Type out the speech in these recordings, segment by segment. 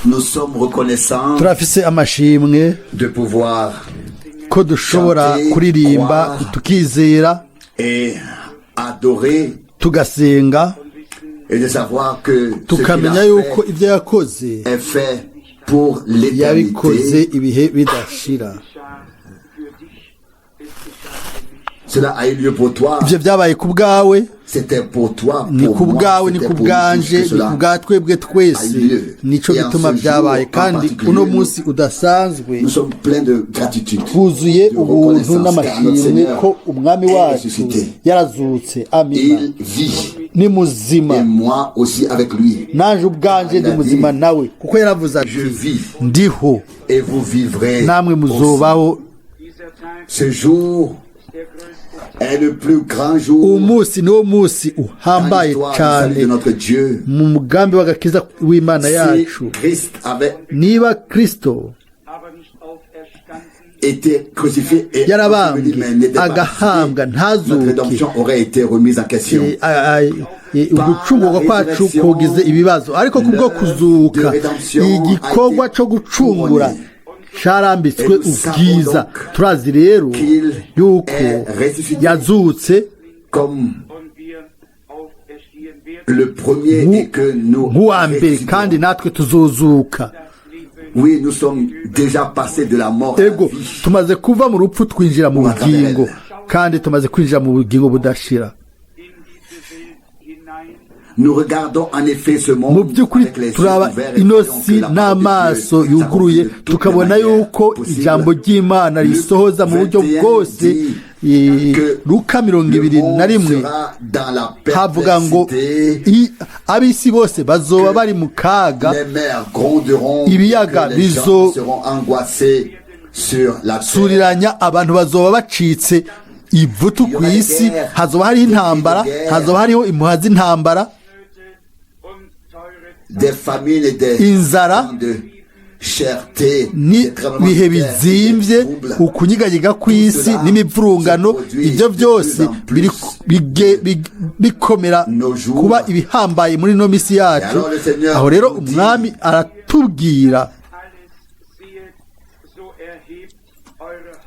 Nous sommes reconnaissants Turafise amashimwe de pouvoir ko dushobora kuririmba, tukizera, et adorer tugasenga, et de savoir que ce qu'il tukamenya a yuko fait ibyo yakoze est fait pour yabikoze l'éternité. ibihe bidashira. Cela a eu lieu pour toi. Ibyo byabaye ku bwawe. C'était pour toi, Ni pour ku moi, bwawe, ni c'était ku pour nous tous bwanje, que ni ku cela bwa twebwe twese. a eu lieu. Nico Et en gituma ce jour byabaye. en Kandi particulier, uno munsi udasanzwe nous sommes pleins de gratitude, twuzuye de ubuntu reconnaissance, car notre n'amashimwe Seigneur ko Umwami est wacu ressuscité. yarazutse. Amina. Il vit Ni muzima. et moi aussi avec lui. Naje ubwanje ndi muzima nawe, kuko yaravuze ati: Je vis "Ndiho, et vous vivrez namwe aussi. muzobaho." Ce jour est le plus grand jour Uwo munsi niwo munsi dans uhambaye l'histoire du salut cyane de notre Dieu. mu mugambi w'agakiza w'Imana Si yacu. Christ avait Niba Kristo été crucifié et yarabambwe, enseveli, mais n'était pas agahambwa, ressuscité, ntazuke, notre rédemption aurait été remise en question. Ugucungurwa kwacu kugize ibibazo. Ariko kubwo kuzuka, igikorwa cyo gucungura carambitswe ubwiza. Turazi rero yuko yazutse Comme le premier et que nous nk'uwa mbere, ressusciterons. kandi natwe tuzozuka. Oui, nous sommes déjà passés de la mort à la Ego, vie. tumaze kuva mu rupfu twinjira mu bugingo, kandi tumaze kwinjira mu bugingo budashira. Nous regardons en effet ce Mu monde by'ukuri avec les yeux turaba ouverts et ino croyons si que la parole de n'amaso Dieu yuguruye, s'accomplit de toutes les tukabona manières yuko possibles. ijambo ry'Imana Luc risohoza mu buryo 21 bwose. dit que Luka mirongo le ibiri monde na rimwe sera dans la havuga ngo perplexité, ab'isi bose bazoba que bari mu kaga, les mers gronderont, ibiyaga que les gens bizo- seront angoissés sur la terre. suriranya, abantu bazoba bacitse ivutu ku isi, hazoba hariho intambara, hazoba hariho impuha z'intambara, Des famines et des inzara, temps de cherté, des tremblements n'ibihe de terre et des bizimvye, troubles. ukunyiganyiga kw'isi n'imivurungano. Ibyo byose biri bikomera kuba ibihambaye muri ino misi yacu. Aho rero Umwami aratubwira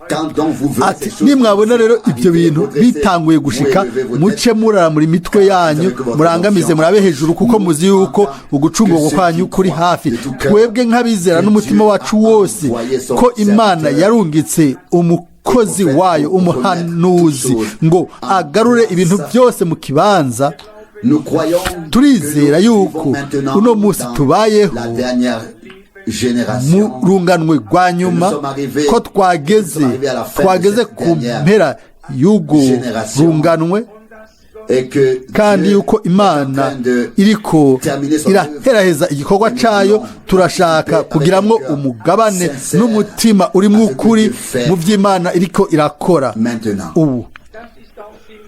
Quand donc vous verrez ati: ces choses "Nimwabona rero ibyo bintu arriver, bitanguye gushika, vous élevez vos muce têtes, muraramura imitwe yanyu, murangamize murabe hejuru, kuko muzi yuko ugucungurwa kwanyu kuri hafi." Twebwe nk'abizera n'umutima wacu wose ko Imana yarungitse umukozi wayo, umuhanuzi, ngo agarure ibintu byose mu kibanza, Nous croyons turizera que nous yuko vivons maintenant uno munsi dans tubayeho la dernière mu génération. runganwe rwa nyuma, ko twageze ku mpera y'urwo runganwe, Et que kandi Dieu yuko est en Imana train de iriko terminer son œuvre. iraheraheza igikorwa cayo. Turashaka kugiramwo umugabane n'umutima urimwo ukuri mu vy'Imana iriko irakora maintenant. ubu.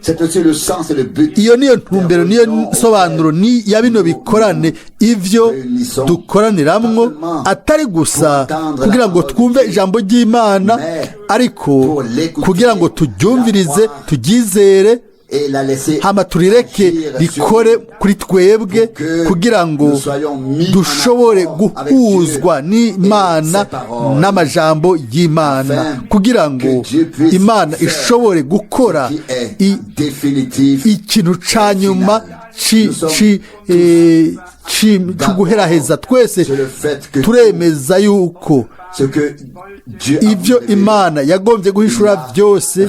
C'est aussi le sens et le but Iyo niyo ntumbero, niyo nsobanuro ni ya bino bikorane, ivyo dukoraniramwo, atari gusa kugira ngo twumve ijambo ry'Imana, ariko kugira ngo turyumvirize, turyizere, et la laisser hama turireke agir sur rikore kuri twebwe, kugira ngo dushobore guhuzwa n'Imana n'amajambo y'Imana, kugira ngo Imana ishobore gukora qui est définitif. ikintu ca nyuma ci guheraheza. Twese Sur le fait que turemeza yuko ce que Dieu a ibyo voulu révéler, Imana yagombye guhishura byose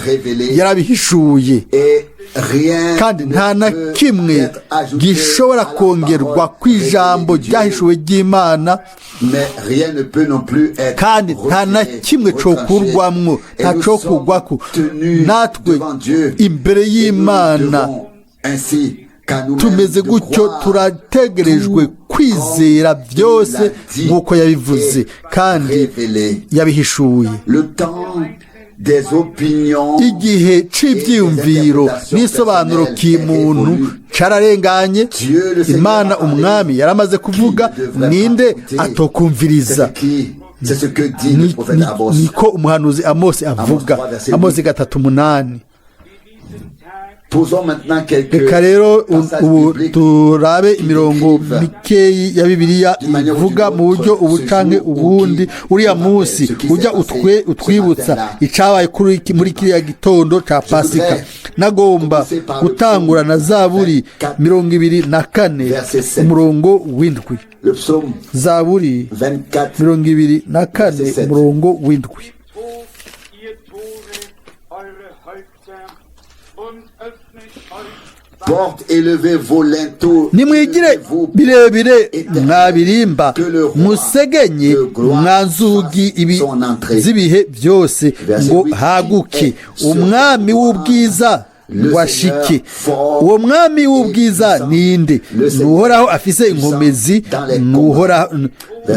yarabihishuye, et rien kandi nta na ne peut kimwe être ajouté gishobora à la kongerwa parole ku ijambo révélée de Dieu. ryahishuwe ry'Imana, Mais rien ne peut non plus être kandi nta na retiré, kimwe retranché. cokurwamwo, Et nta nous cokurwako. sommes tenus Natwe devant Dieu. imbere Et nous y'Imana devons ainsi qu'à nous-mêmes tumeze de gutyo, croire turategerejwe tout kwizera comme byose il l'a dit nk'uko yabivuze et kandi révélé. yabihishuye. Le temps des opinions Igihe c'ivyiyumviro n'isobanuro kimuntu cararenganye. Imana Umwami yaramaze kuvuga, ninde atokumviriza? C'est ce que dit le prophète Amos. Niko umuhanuzi Amosi avuga, Amosi 3:8. Posons maintenant quelques Reka rero passages ubu bibliques turabe imirongo décrivent mikeyi ya Bibiliya d'une manière ou ivuga d'une mu buryo autre ubu ce canke jour ou ubundi qui uriya nous rappelle munsi ce qui s'est ujya passé utwe ce utwibutsa matin-là. Icabaye muri kiriya gitondo ca Pasika. Voudrais Nagomba commencer par le gutangura na psaume Zaburi 24, 24, verset 7. umurongo w'7. Le psaume Zaburi 24, 24, verset 7. umurongo w'7. Hoch, ihr Tore, eure Häupter und öffnet euch Porte, élevez vos linteaux, Nimwigire élevez vos birebire mwabirimba, musegenye mwanzugi ibi z'ibihe byose, ngo haguke umwami w'ubwiza, ngo ashike. Uwo mwami w'ubwiza ninde? Nuhoraho afise inkomezi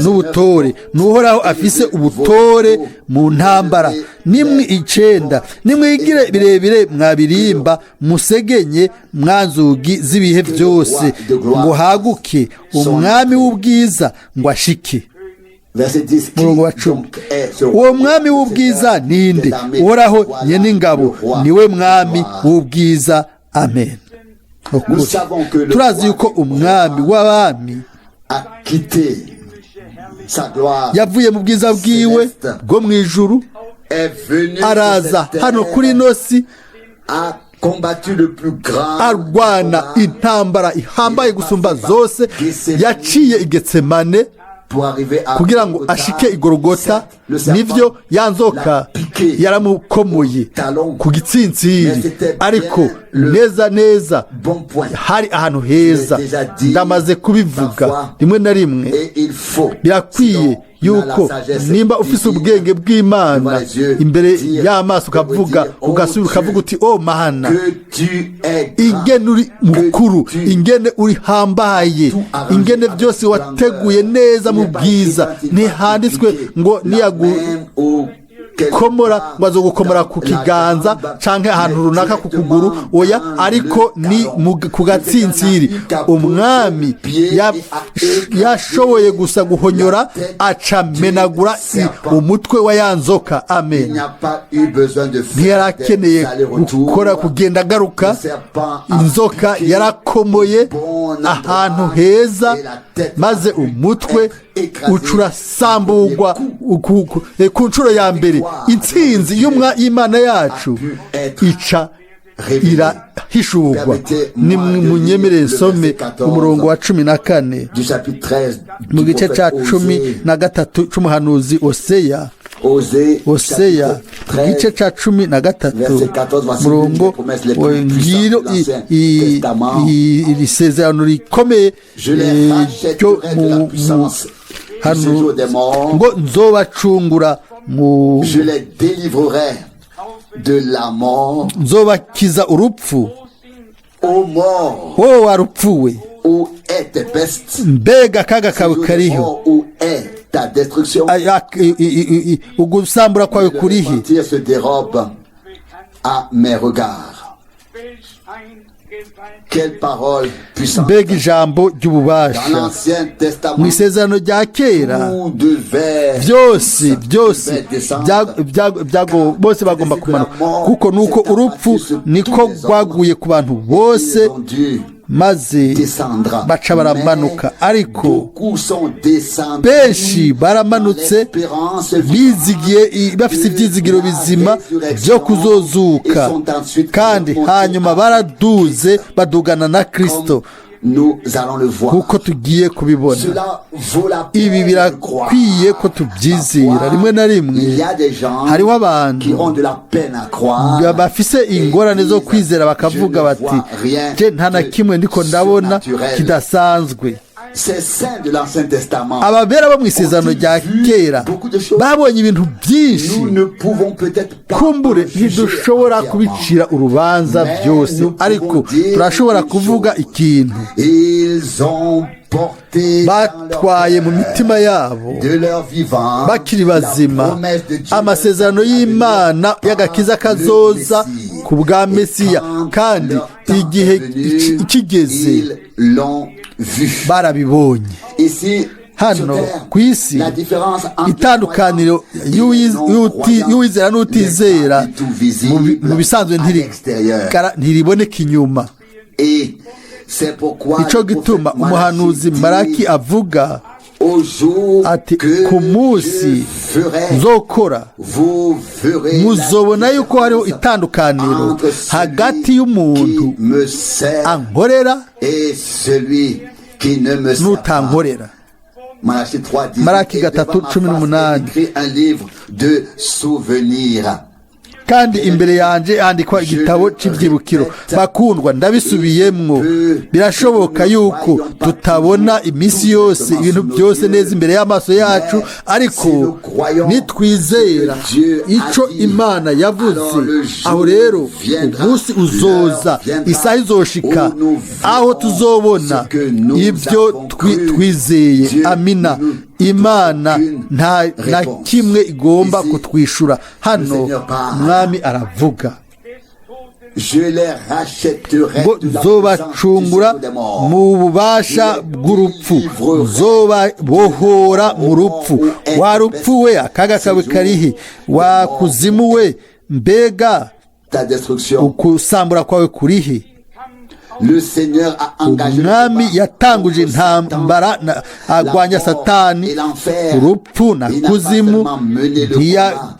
n'ubutore, nuhoraho afise ubutore mu ntambara. Nimwe 9, nimwigire birebire mwabirimba, musegenye mwanzugi z'ibihe byose, ngo haguke umwami w'ubwiza, ngo ashike. Verset 10. Qui Murongo wa 10. donc est ce Uwo roi mwami w'ubwiza ninde? des armées? Uhoraho Voilà nyen'ingabo le roi niwe de mwami gloire. w'ubwiza. Amen. Ukuri. Nous savons que le Turazi roi yuko des umwami rois w'abami a quitté sa gloire, yavuye mu bwiza bwiwe bwo mu ijuru, est venu sur araza cette hano terre, kuri ino si, a combattu le plus grand arwana combat intambara ihambaye gusumba zose, yaciye i Getsemane pour arriver à kugira ngo Golgotha. ashike i Gorogota. Certes, le serpent Nivyo, ya nzoka l'a piqué yaramukomoye talon, ku gitsintsiri, mais c'était ariko bien le neza neza bon point. hari ahantu heza. Je l'ai déjà dit Ndamaze kubivuga parfois, rimwe na rimwe. Et il faut, Birakwiye sinon, on a yuko la sagesse nimba ufise divine ubwenge bw'Imana devant les yeux, imbere dire, y'amaso, ukavuga, dire, oh ugasubira Dieu, ukavuga uti: "O Mana, que tu es grand, ingene uri mukuru, que tu ingene uri hambaye, tout arrangé ingene avec byose wateguye grandeur. neza mu Il n'est pas bwiza." écrit quand il va Ntihanditswe piquer ngo la niyagu main ou quelque komora part ngo azogukomora dans ku la kiganza jambe, canke ahantu mais runaka ku kuguru, directement oya, dans ariko le ni talon. ku Le gatsintsiri. Seigneur n'a eu qu'à poser Umwami le pied et à écraser yashoboye gusa guhonyora, la tête acamenagura du serpent. umutwe wa ya nzoka. Il Amen. n'y a pas eu besoin de faire Ntiyarakeneye des allers-retours. gukora kugenda agaruka. Le serpent a Inzoka piqué yarakomoye au bon endroit ahantu heza, et la tête maze a pu umutwe être écrasée uca urasambugwa du premier coup. ku nshuro ya mbere. Intsinzi y'Imana yacu ica irahishurwa. Nimunyemerere nsome umurongo wa 14 Du chapitre 13 mu du gice prophète cya cumi Osée. na gatatu c'umuhanuzi Oseya. Osée, Oseya, chapitre igice 13, ca 13, verset 14, voici l'une murongo des promesses les plus ngiro puissantes de l'Ancien Testament. Iri sezerano rikomeye Je les ryo rachèterai de la puissance du hano séjour des morts. ngo nzobacungura mu Je les délivrerai de la mort. Nzobakiza urupfu. Ô mort, Wowe warupfuwe, où est tes pestes? mbega akaga kawe Séjour des kariho? morts, où est ta destruction? Ugusambura kwawe Le kurihe? repentir se dérobe à mes regards. Welch ein gewaltiges Quelle parole puissante. Mbega ijambo Dans ry'ububasha! l'Ancien Mu Testament, isezerano rya kera, tout devait byose byose devait descendre. bose bagomba kumanuka, kuko nuko urupfu niko rwaguye ku bantu bose, Ils ont dû maze descendre. baca baramanuka. Mais Ariko beaucoup sont descendus benshi baramanutse dans l'espérance bizigiye bafise de ibyizigiro la bizima résurrection byo kuzozuka, et sont ensuite kandi remontés hanyuma avec baraduze badugana na Kristo, comme nous allons le voir. kuko tugiye kubibona. Cela vaut la peine Ibi de birakwiye croire. ko tubyizera. Parfois, Rimwe na rimwe il y a des gens hariho abantu qui ont de la peine à croire bafise et ingorane zo disent, kwizera, bakavuga je ne bati: vois rien "Je nta na de kimwe ndiko ndabona surnaturel." kidasanzwe." Ces saints de l'Ancien Testament, Ababera bo mu isezerano ont-ils rya vu kera beaucoup de choses? babonye ibintu byinshi. Nous ne pouvons peut-être pas Kumbure en juger ntidushobora entièrement. kubicira urubanza Mais byose, nous pouvons ariko dire turashobora une kuvuga chose. ikintu. Ils ont porté dans leur Batwaye mu cœur mitima yabo, de leur vivant bakiri la bazima, promesse de Dieu amasezerano à venir y'Imana par y'agakiza le kazoza Messie. ku bwa Et Mesiya. quand Kandi leur temps igihe est venu, kigeze, ils l'ont vu. barabibonye. Ici, Hano Sur terre, ku isi, la différence entre itandukaniro croyants et non-croyants y'uwizera n'utizera n'est pas du tout visible mu bisanzwe à l'extérieur. Ntiriboneka inyuma. Et c'est pourquoi Nico le gituma prophète umuhanuzi Malachie Maraki dit, avuga au jour ati que ku munsi je ferai, nzokora, vous verrez la muzobona yuko hariho différence itandukaniro entre celui hagati y'umuntu qui me sert ankorera et celui qui ne me sert pas. n'utankorera. Malachie 3, 18, Malaki et 3, devant ma cumi face n'umunani. est écrit un livre de souvenirs. Kandi imbere yanje handikwa igitabo cy'ibyibukiro. Bakundwa, ndabisubiyemwo, birashoboka yuko tutabona iminsi yose ibintu byose neza imbere y'amaso yacu, ariko nitwizera ico Imana yavuze, aho rero umunsi uzoza, isaha izoshika aho tuzobona ibyo twizeye. Amina. Imana nta na kimwe igomba kutwishura. Hano Umwami aravuga Je les rachèterai ngo de la nzobacungura puissance du séjour des morts. mu bubasha bw'urupfu, nzobabohora mu rupfu. Wa rupfu we, akaga kawe karihe? Wa kuzimu we, mbega Ta destruction. ukusambura kwawe kurihe? Le Seigneur a engagé le Umwami combat yatanguje contre Satan, intambara la agwanya mort Satani, et l'enfer. urupfu na Il n'a pas kuzimu. seulement mené le Ntiyagwanye combat,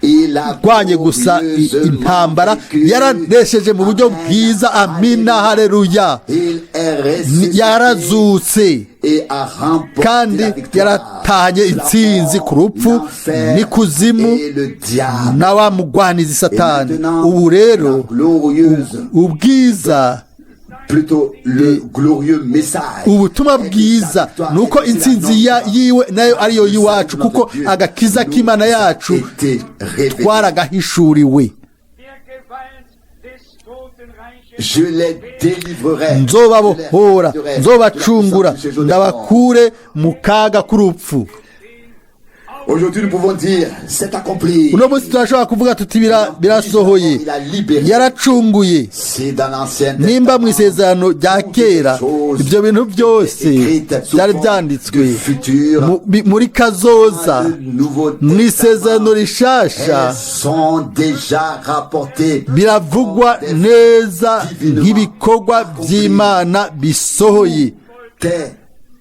il a gusa glorieusement intambara, vaincu. yaranesheje mu buryo Amen. bwiza. Amina, haleluya. Il est ressuscité Yarazutse et a remporté kandi la victoire. yaratahanye La intsinzi mort, ku rupfu l'enfer n'ikuzimu et le diable. na wa mugwanizi Et Satani. maintenant, Ubu rero la glorieuse, ubwiza, plutôt le glorieux message ubutumwa bwiza ni uko intsinzi yiwe nayo ariyo y'iwacu, kuko agakiza k'Imana yacu été révélé. twaragahishuriwe. Der Gewalt des Totenreiches. Je les délivrerai. Nzobabohora, Je les rachèterai nzobacungura, de la puissance du séjour des morts. ndabakure mu kaga k'urupfu. Aujourd'hui, nous pouvons dire, c'est accompli. Uno munsi turashobora kuvuga tuti birasohoye, yaracunguye. C'est dans l'Ancien Nimba mu Testament, isezerano rya kera ibyo bintu byose byari byanditswe muri kazoza, dans le Nouveau mu isezerano Testament, rishasha elles sont déjà rapportées biravugwa neza nk'ibikorwa by'Imana bisohoye. Est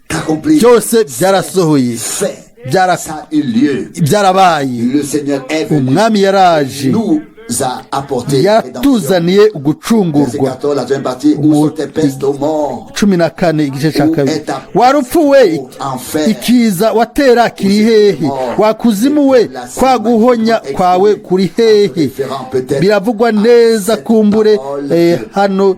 accompli. Byose byarasohoye. Fait. Ça a eu lieu. Byarabaye. Le Seigneur est venu. Umwami yaraje, Nous a apporté rédemption. yatuzaniye Verset ugucungurwa. 14, la deuxième partie, où sont tes pestes aux morts? 14 igice cya kabiri: Warupfu we, ikiza watera kiri hehe? Wakuzimu we, kwa guhonya kwawe kuri hehe? Biravugwa neza kumbure hano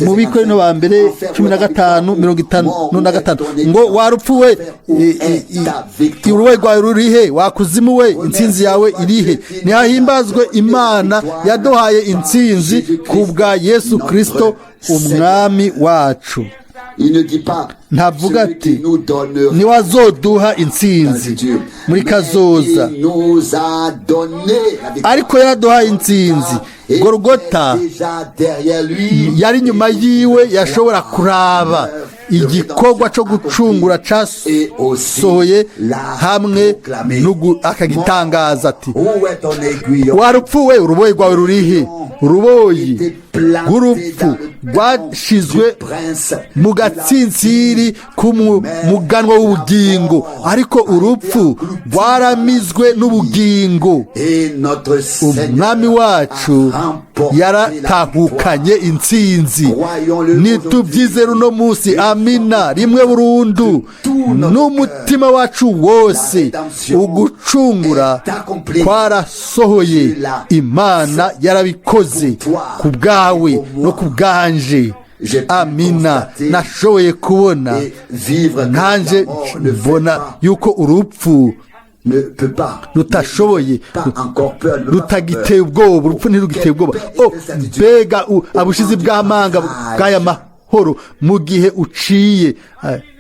mu Bikorino ba mbere 15:55 ngo warupfu we, uruwe rwawe ruri he? Wakuzimu we, intsinzi yawe iri he? Ntihahimbazwe Imana yaduhaye intsinzi ku bwa Yesu Kristo Umwami wacu. Il ne dit pas Ntavuga celui ati qui nous donnera niwazoduha intsinzi muri kazoza, Mais il nous a donné la victoire. ariko yaraduhaye intsinzi. Il Gorogota était déjà derrière lui. yari inyuma yiwe, yashobora kuraba igikorwa cyo gucungura casohoye hamwe akagitangaza ati Où est ton aiguillon? Warupfu we, uruboyi rwawe rurihe? Uruboyi rw'urupfu rwashizwe mu gatsintsiri k'umuganwa w'ubugingo, ariko urupfu rwaramizwe n'ubugingo. Et notre Seigneur Umwami wacu a remporté la yaratahukanye intsinzi. Croyons-le. Nitubyizere uno munsi. Amina, rimwe burundu n'umutima wacu wose, ugucungura kwarasohoye. Imana yarabikoze ku bwawe no ku bwanje. Amina. Nashoboye kubona Et vivre que nanjye la mort ne fait mbona pas, yuko urupfu ne peut pas, rutashoboye, pas encore peur, ne peut pas faire peur. rutagiteye ubwoba, urupfu ntirugiteye ubwoba. Oh, mbega abushizi bw'amanga bw'aya mahoro! amahoro mu gihe uciye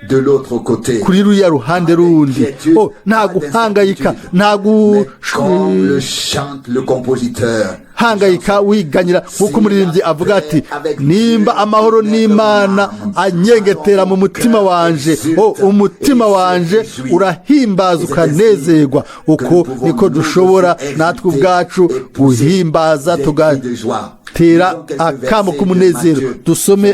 De l'autre côté. kuri ruriya ruhande rundi. Oh, nta guhangayika, nta Mais comme le chante le compositeur, guhangayika wiganyira, nk'uko umuririmbyi avuga ati: "Nimba amahoro n'Imana anyengetera mu mutima wanje, oh, umutima wanje urahimbaza ukanezerwa." Uko niko dushobora natwe ubwacu guhimbaza, tugatera akamo k'umunezero. Dusome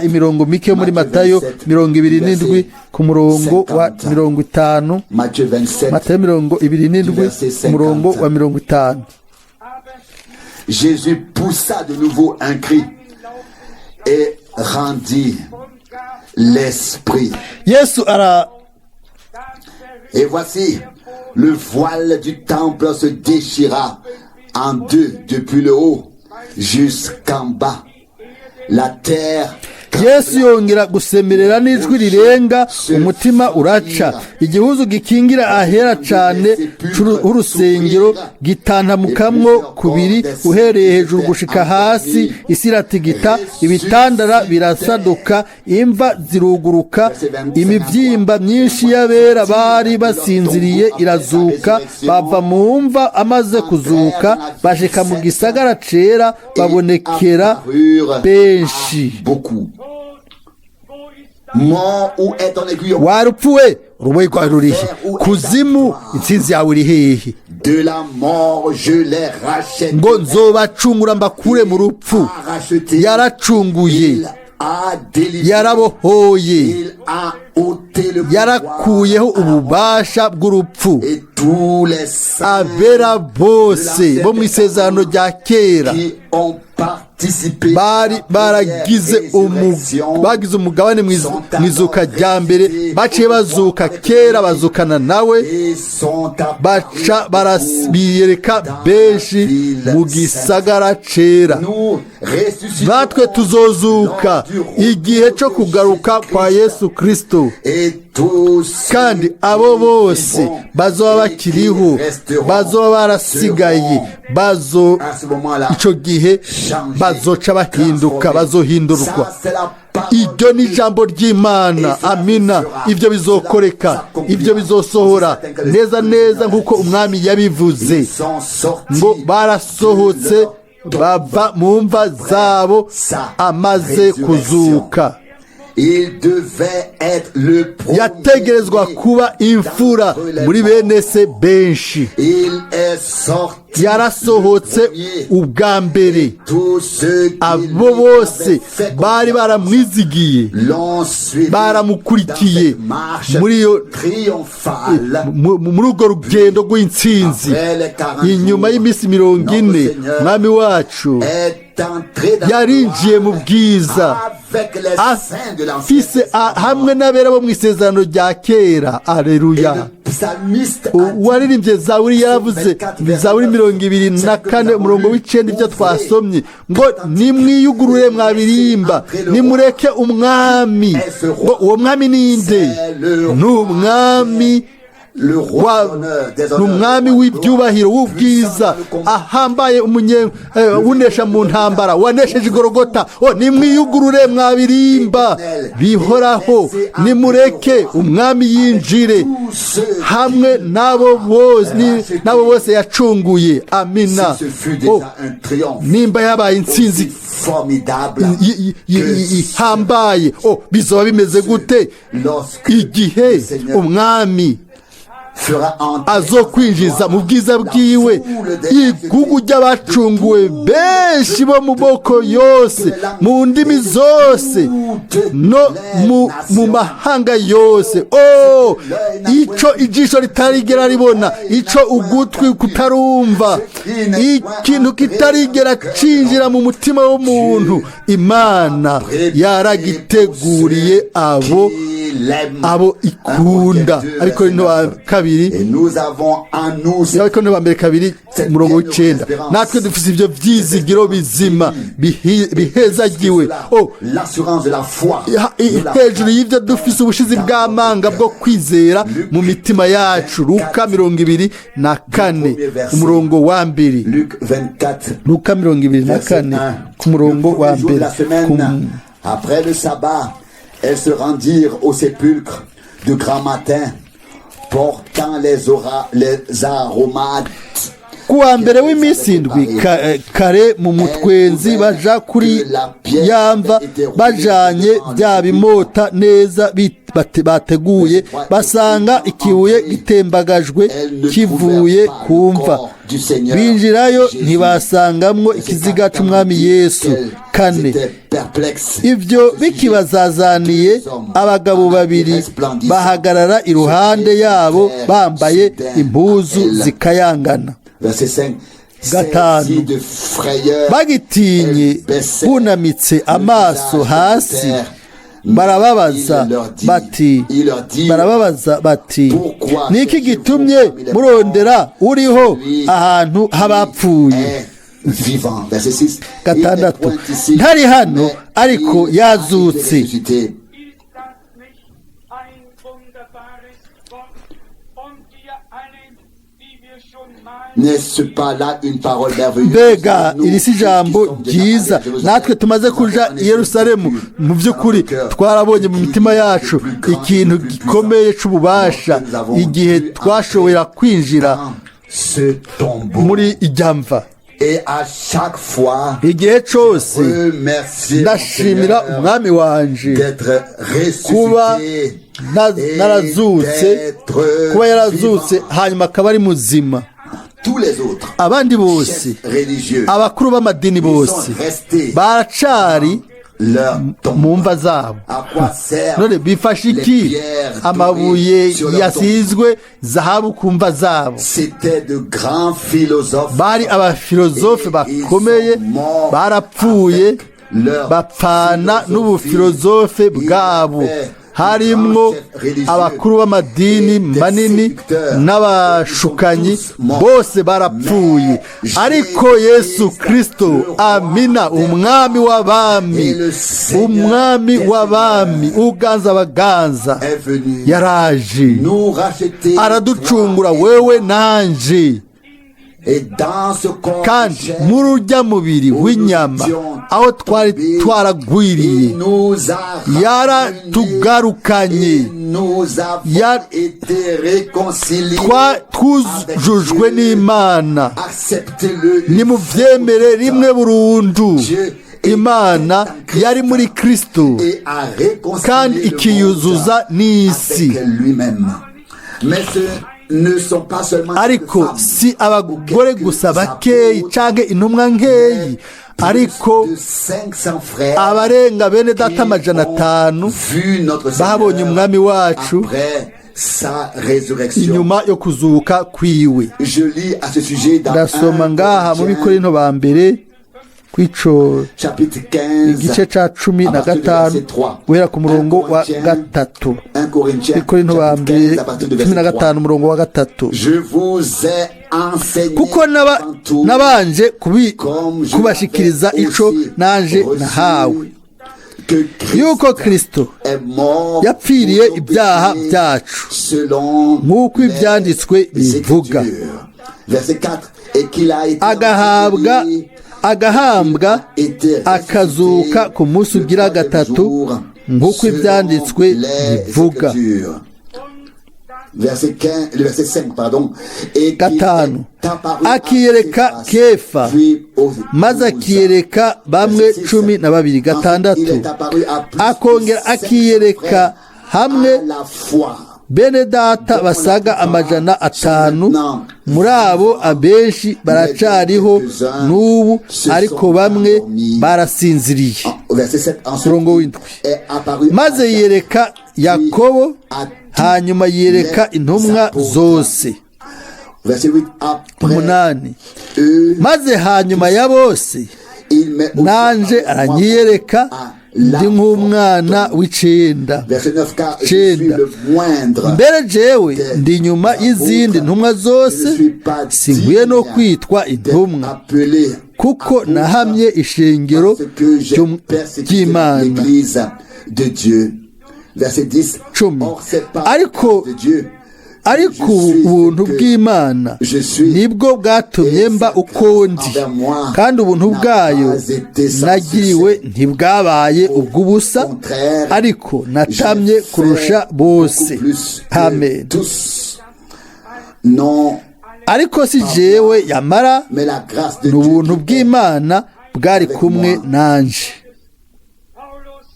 imirongo mike yo muri Matayo 27 ku murongo wa 50. Matthieu 27, Matayo 27 ku murongo wa 50. Jésus poussa de nouveau un cri et rendit l'esprit. Yesu ara Et voici, le voile du temple se déchira en deux depuis le haut jusqu'en bas. La terre Yesu yongera gusemerera n'ijwi rirenga, umutima uraca. Igihuzu gikingira ahera cane h'urusengero gitantamukamwo kubiri uhereye hejuru gushika hasi. Isi iratigita, ibitandara birasaduka, imva ziruguruka, imivyimba myinshi y'abera bari basinziriye irazuka, bava mu mva. Amaze kuzuka, bashika mu gisagara cera, babonekera benshi. Beaucoup. Mort, où est ton aiguillon? Wa rupfu we, uruboyi rwawe rurihe? Kuzimu, intsinzi yawe iri hehe? De la mort, je les rachète. Ngo nzobacungura mbakure mu rupfu. A racheté. Yaracunguye. Il a délivré. Yarabohoye. Il a ôté le pouvoir Yarakuyeho ububasha bw'urupfu. Et tous les saints Abera bose bo mu isezerano rya kera qui ont participé bari baragize bagize umugabane mu izuka rya mbere, baciye bazuka kera, bazukana nawe, et sont baca biyereka benshi mu gisagara cera. Nous ressusciterons Natwe tuzozuka igihe cyo kugaruka kwa Yesu Kristo. et tous Kandi abo bose bazoba bakiriho, bazoba barasigaye, bazo ico gihe bazoca bahinduka, bazohindurwa. Iryo ni ijambo ry'Imana. Amina. Ibyo bizokoreka, ibyo bizosohora neza neza nk'uko Umwami yabivuze ngo barasohotse bava mu mva zabo amaze kuzuka. Il devait être le premier Yategerezwa kuba imfura muri bene se benshi. Il est sorti Yarasohotse le premier. ubwa mbere. Tous ceux qui Abo lui bose avaient fait bari confiance baramwizigiye l'ont suivi baramukurikiye dans cette marche muri iyo triomphale. muri urwo rugendo rw'intsinzi. Après les 40 Inyuma jours, y'iminsi 40, Mwami wacu est entré dans yarinjiye mu bwiza avec les saints de l'Ancien afise hamwe n'abera bo mu isezerano rya kera. Aleluya! Et le psalmiste a dit, Uwaririmbye Zaburi yaravuze, Zaburi 24 umurongo w'9, ibyo twasomye ngo: "Nimwiyugurure mwabirimba, nimureke umwami." Ngo uwo mwami ninde? Ni umwami le roi d'honneur, des ni honneurs, umwami w'ibyubahiro, w'ubwiza, ahambaye, umunye unesha mu ntambara, wanesheje igorogota. Oh, nimwiyugurure mwabirimba bihoraho, nimureke umwami yinjire hamwe n'abo bose n'abo bose yacunguye. Amina. Si ce fut Oh, déjà un triomphe nimba yabaye intsinzi aussi formidable ihambaye, oh, bizoba bimeze gute lorsque igihe le Seigneur umwami fera entrer azokwinjiza mu bwiza bwiwe igugu ry'abacunguwe benshi bo mu bwoko yose, mu ndimi zose, no mu mahanga yose? Oh, ico ijisho ritarigera ribona, ico ugutwi kutarumva, ikintu kitarigera cinjira mu mutima w'umuntu, Imana yaragiteguriye abo ikunda. Ariko wa kabiri Et nous avons en nous Abakorinto ba mbere 2 umurongo w'9: natwe dufise ivyo vyizigiro bizima bihezagiwe. Oh, l'assurance de la foi. Hejuru y'ivyo dufise ubushizi bw'amanga bwo kwizera mu mitima yacu. Luka 24 umurongo wa 1. Luc 24 Luka 24 ku murongo wa Le premier jour de 1. la semaine, Après le sabbat, elles se rendirent au sépulcre de grand matin, portant les aromates. Ku wa mbere w'iminsi indwi kare mu mutwenzi baja kuri yamva bajanye bya bimota neza bateguye, basanga ikibuye gitembagajwe kivuye ku mva. Binjirayo ntibasangamwo ikiziga c'Umwami Yesu. 4. Ibyo bikibazazaniye, abagabo babiri bahagarara iruhande yabo bambaye impuzu zikayangana. 5. Bagitinye bunamitse amaso hasi, barababaza bati: "Niki gitumye murondera uriho ahantu h'abapfuye?" 6. Ntari hano, ariko yazutse. Ist das nicht ein wunderbares Wort? Und wir alle, die wir schon mal N'est-ce pas là une parole merveilleuse? Mbega iri si ijambo ryiza? Natwe tumaze kuja i Yerusalemu, mu by'ukuri twarabonye mu mitima yacu ikintu gikomeye c'ububasha igihe twashobora kwinjira Ce tombeau. muri ijya mva. Et à chaque fois, Igihe cose remercier ndashimira mon Seigneur Umwami wanje d'être kuba ressuscité et narazutse, d'être kuba yarazutse, vivant. hanyuma akaba ari muzima. Tous les autres Abandi bose, chefs religieux, abakuru b'amadini bose, sont restés baracari leur tombe. mu mva zabo. À quoi servent None bifashe iki amabuye yasizwe zahabu ku mva zabo? C'était de grands philosophes. Bari abafilozofe bakomeye, barapfuye bapfana n'ubufilozofe bwabo. Harimwo abakuru b'amadini manini n'abashukanyi, bose barapfuye. Ariko Yesu Kristo, amina, Umwami w'abami, Umwami w'abami, uganza abaganza, est venu yaraje nous racheter, araducungura wewe nanje. Et dans ce corps Kandi de chair, muri urya mubiri w'inyama aho twari twaragwiriye, il nous a yaratugarukanye. Et nous avons été réconciliés Twujujwe avec Dieu. n'Imana. Acceptez-le. Nimuvyemere rimwe burundu. Imana yari muri Kristo Et a réconcilié kandi le ikiyuzuza monde n'isi. avec lui-même. Mais ce ne sont pas seulement Ariko quelques femmes si abagore gusa bakeyi canke intumwa nkeyi, ariko de 500 frères abarenga bene data 500 vu notre babonye Seigneur Umwami wacu après sa résurrection. inyuma yo kuzuka kwiwe. Je lis à ce sujet dans Ndasoma 1 ngaha mu Corinthiens, Bikorinto ba mbere kw'ico chapitre 15, igice ca cumi à na partir du gatanu verset 3. guhera ku murongo wa 3. 1 Corinthiens, Bikorinto ba chapitre mbere 15, à partir du cumi na verset 3. gatanu umurongo wa 3. Je vous ai enseigné Kuko avant tout, nabanje comme je kubashikiriza l'avais ico aussi nanje reçu, nahawe, que Christ yuko Kristo est mort yapfiriye pour nos ibyaha péchés, byacu selon nk'uko les ibyanditswe bivuga, Écritures. Verset 4. Et qu'il a été agahabwa enseveli, agahambwa, été akazuka ku munsi ugira gatatu nk'uko ibyanditswe bivuga. Verset 15, le verset 5, pardon. Et qu'il 5. est apparu à Akiyereka Céphas, Kefa, puis aux maze 12. akiyereka bamwe Verset 6. 12. Ensuite, il 6. est apparu à plus de Akongera 500 akiyereka frères hamwe à la fois. bene data basaga 500. Muri abo abenshi baracariho n'ubu, ariko bamwe barasinziriye. Verset 7. Ensuite, Murongo il w'indwi. est apparu Maze à yereka Yakobo, hanyuma yereka intumwa zose. Verset 8. Après 8. eux, Maze hanyuma ya bose il m'est aussi nanje apparu aranyiyereka à ndi nk'umwana w'icenda. Verset 9. Car je suis Cenda. le moindre. Mbere jewe ndi nyuma y'izindi ntumwa zose, sinkwiye no kwitwa intumwa, Appelé kuko apôtre nahamye ishengero parce que j'ai persécuté ry'Imana. l'église de Dieu. Verset 10. 10. Or, c'est par Ariko la grâce de Dieu Ariko je ubu suis ubuntu ce que bw'Imana je suis. nibwo bwatumye Et mba sa uko grâce ndi, envers moi kandi ubuntu n'a bwayo pas été sans nagiriwe succès. ntibwabaye ubw'ubusa, Contraire, ariko natamye j'ai fait kurusha bose. beaucoup plus que Amen. tous. Non, Ariko si jewe, yamara mais la grâce de ni Dieu ubuntu qui est bw'Imana bwari kumwe nanje. Paulus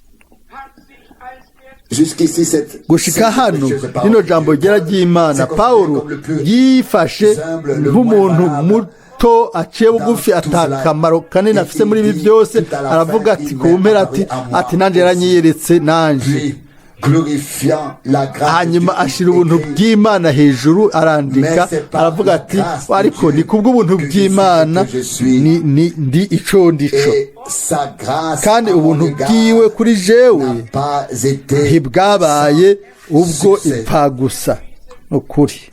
hat sich als der Jusqu'ici, cette Gushika cette hano, précieuse parole rino de jambo Dieu, ryera ry'Imana, s'est considéré Pawulo comme le plus yifashe humble, le nk'umuntu moins valable muto aciye bugufi, dans tout cela. atakamaro kanini Et afise muri ibi il dit byose. tout à la Aravuga fin, ati il ku mpera m'est ati apparu à moi ati nanjye yaranyiyeretse nanje. Puis, glorifiant la grâce de Hanyuma Dieu, ashira ubuntu écrit, bw'Imana hejuru, arandika, Mais c'est par aravuga la ati grâce de ariko Dieu ni kubw'ubuntu que je suis bw'Imana ce que je suis. ni ndi ico ndico, Et sa grâce kandi à mon ubuntu égard bwiwe kuri jewe n'a pas été ntibwabaye ubwo succès. ipfagusa. Ukuri.